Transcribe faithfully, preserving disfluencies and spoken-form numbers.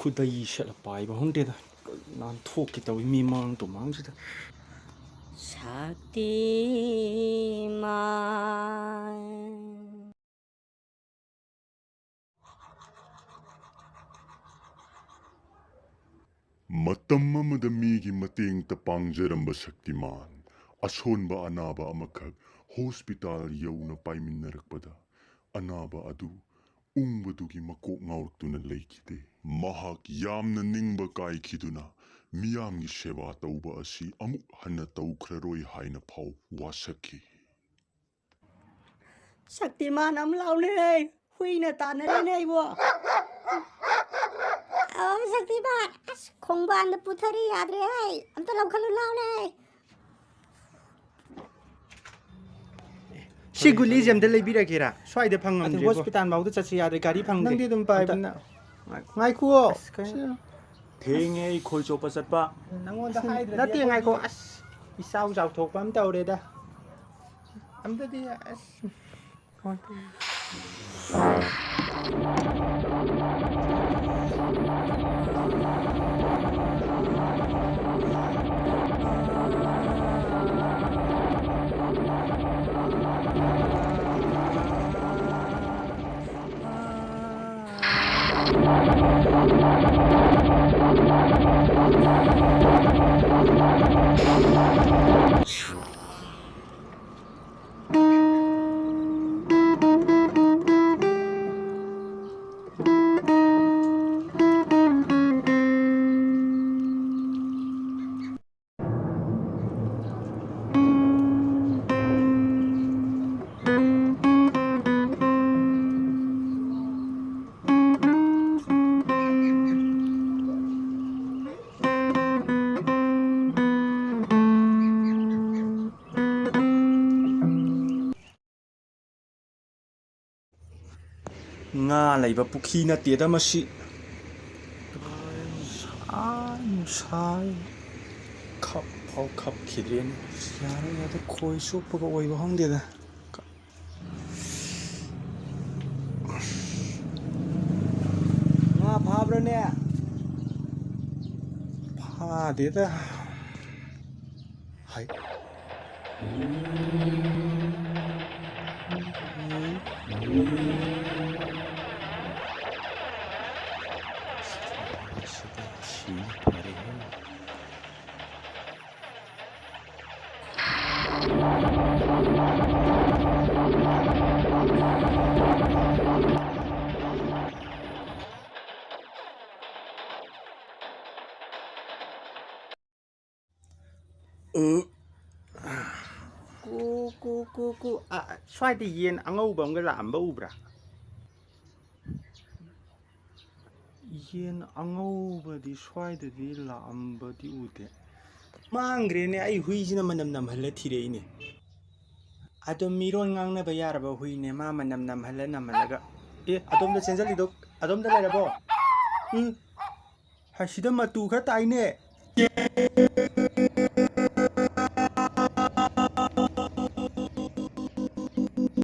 ꯈꯨꯗꯩ ꯁꯦꯠꯂ ꯄꯥꯏꯕ ꯈꯪꯗꯦꯗ꯫ ꯅꯥꯟꯊꯣꯛꯀꯦ ꯇꯧꯏ ꯃꯤ ꯃꯥꯡ ꯇꯨꯃꯥꯡꯁꯤꯗ꯫ ꯁꯛꯇꯤꯃꯥꯟ꯫ ꯃꯇꯝ ꯑꯃꯗ ꯃꯤꯒꯤ ꯃꯇꯦꯡꯇ ꯄꯥꯡꯖꯔꯝꯕ ꯁꯛꯇꯤꯃꯥꯟ, ꯑꯁꯣꯟꯕ ꯑꯅꯥꯕ ꯑꯃꯈꯛ ꯍꯣꯁꯄꯤꯇꯥꯜ ꯌꯧꯅ ꯄꯥꯏꯃꯤꯟꯅꯔꯛꯄꯗ, ꯑꯅꯥꯕ ꯑꯗꯨ ꯎꯪꯕꯗꯨꯒꯤ ꯃꯀꯣꯛ ꯉꯥꯎꯔꯛꯇꯨꯅ ꯂꯩꯈꯤꯗꯦ꯫ ꯃꯍꯥꯛ ꯌꯥꯝꯅ ꯅꯤꯡꯕ ꯀꯥꯏꯈꯤꯗꯨꯅ, ꯃꯤꯌꯥꯝꯒꯤ ꯁꯦꯕꯥ ꯇꯧꯕ ꯑꯁꯤ ꯑꯃꯨꯛ ꯍꯟꯅ ꯇꯧꯈ꯭ꯔꯔꯣꯏ ꯍꯥꯏꯅ ꯐꯥꯎ ꯋꯥꯁꯛꯈꯤ꯫ ꯁꯛꯇꯤꯃꯥꯟ ꯑꯃ ꯂꯥꯎꯅꯦ, ꯍꯨꯏꯅ ꯇꯥꯟꯅꯔꯦꯅꯦ ꯑꯩꯕꯣ꯫ ꯑꯣ, ꯁꯛꯇꯤꯃꯥꯟ, ꯑꯁ, ꯈꯣꯡꯕꯥꯟꯗ ꯄꯨꯊꯔꯤ ꯌꯥꯗ꯭ꯔꯦ ꯍꯦ, ꯑꯝꯇ ꯂꯧꯈꯠꯂꯨ ꯂꯥꯎꯅꯦ꯫ ꯁꯤ ꯒꯨꯂꯤꯁꯦ ꯑꯝꯇ ꯂꯩꯕꯤꯔꯒꯦꯔꯥ? ꯁ꯭ꯋꯥꯏꯗ ꯑꯗꯨ ꯐꯪꯉꯝꯗ꯭ꯔꯦꯕꯣ꯫ ꯍꯣꯁꯄꯤꯇꯥꯜ ꯐꯥꯎꯗ ꯆꯠꯁꯤ ꯌꯥꯗ꯭ꯔꯦ, ꯒꯥꯔꯤ ꯐꯪꯗꯦ꯫ ꯅꯪꯗꯤ ꯑꯗꯨꯝ ꯄꯥꯏꯕꯅ꯫ ꯑꯝꯇ ꯉꯥꯏꯈꯨꯑꯣ꯫ ꯑꯁ, ꯀꯩꯅꯣ? ꯊꯦꯡꯉꯦ ꯑꯩ ꯈꯣꯏ ꯆꯣꯞꯄ ꯆꯠꯄ꯫ ꯅꯪꯉꯣꯟꯗ ꯍꯥꯏꯗ꯭ꯔꯗꯤ ꯅꯠꯇꯦ, ꯑꯩꯈꯣꯏꯗꯤ ꯉꯥꯏꯈꯣ꯫ ꯑꯁ, ꯏꯆꯥꯎ ꯆꯥꯎꯊꯣꯛꯄ ꯑꯃ ꯇꯧꯔꯦꯗ꯫ ꯑꯝꯇꯗꯤ, ꯑꯁ꯫ ꯉꯥ ꯂꯩꯕ ꯄꯨꯈ꯭ꯔꯤ ꯅꯠꯇꯦꯗ ꯃꯁꯤ꯫ ꯑꯥ, ꯅꯨꯡꯁꯥ ꯈꯞ ꯐꯥꯎ ꯈꯞꯈꯤꯗ꯭ꯔꯦꯅꯦ꯫ ꯌꯥꯔꯦ, ꯌꯥꯔꯦ, ꯈꯣꯏ ꯆꯣꯞꯄꯒ ꯑꯣꯏꯕ ꯈꯪꯗꯦꯗ꯫ ꯉꯥ ꯐꯥꯕ꯭ꯔꯅꯦ? ꯌꯥꯗꯦꯗ꯫ ꯍꯥꯏ꯫ ꯁꯤꯗ ꯁꯤꯅ ꯐꯔꯦꯍꯦ꯫ ꯎ꯫ ꯀꯨ, ꯀꯨ, ꯀꯨ, ꯀꯨ꯫ ꯑ, ꯁ꯭ꯋꯥꯏꯗ ꯌꯦꯟ ꯑꯉꯧꯕ ꯑꯃꯒ ꯂꯥꯛꯑꯝꯕ ꯎꯕ꯭ꯔꯥ? ꯌꯦꯟ ꯑꯉꯧꯕꯗꯤ ꯁ꯭ꯋꯥꯏꯗꯗꯤ ꯂꯥꯛꯑꯝꯕꯗꯤ ꯎꯗꯦ꯫ ꯃꯥꯡꯈ꯭ꯔꯦꯅꯦ, ꯑꯩ ꯍꯨꯏꯁꯤꯅ ꯃꯅꯝ ꯅꯝꯍꯜꯂ ꯊꯤꯔꯛꯏꯅꯦ꯫ ꯑꯗꯣ ꯃꯤꯔꯣꯟ ꯉꯥꯡꯅꯕ ꯌꯥꯔꯕ ꯍꯨꯏꯅꯦ, ꯃꯥ ꯃꯅꯝ ꯅꯝꯍꯜꯂ ꯅꯝꯍꯜꯂꯒ꯫ ꯑꯦ, ꯑꯗꯣꯝꯗ ꯆꯦꯟꯁꯤꯜꯂꯤꯗꯣ, ꯑꯗꯣꯝꯗ ꯂꯩꯔꯕꯣ? ꯎꯝ꯫ ꯍꯥꯏ, ꯁꯤꯗ ꯃꯇꯨ ꯈꯔ ꯇꯥꯏꯅꯦ꯫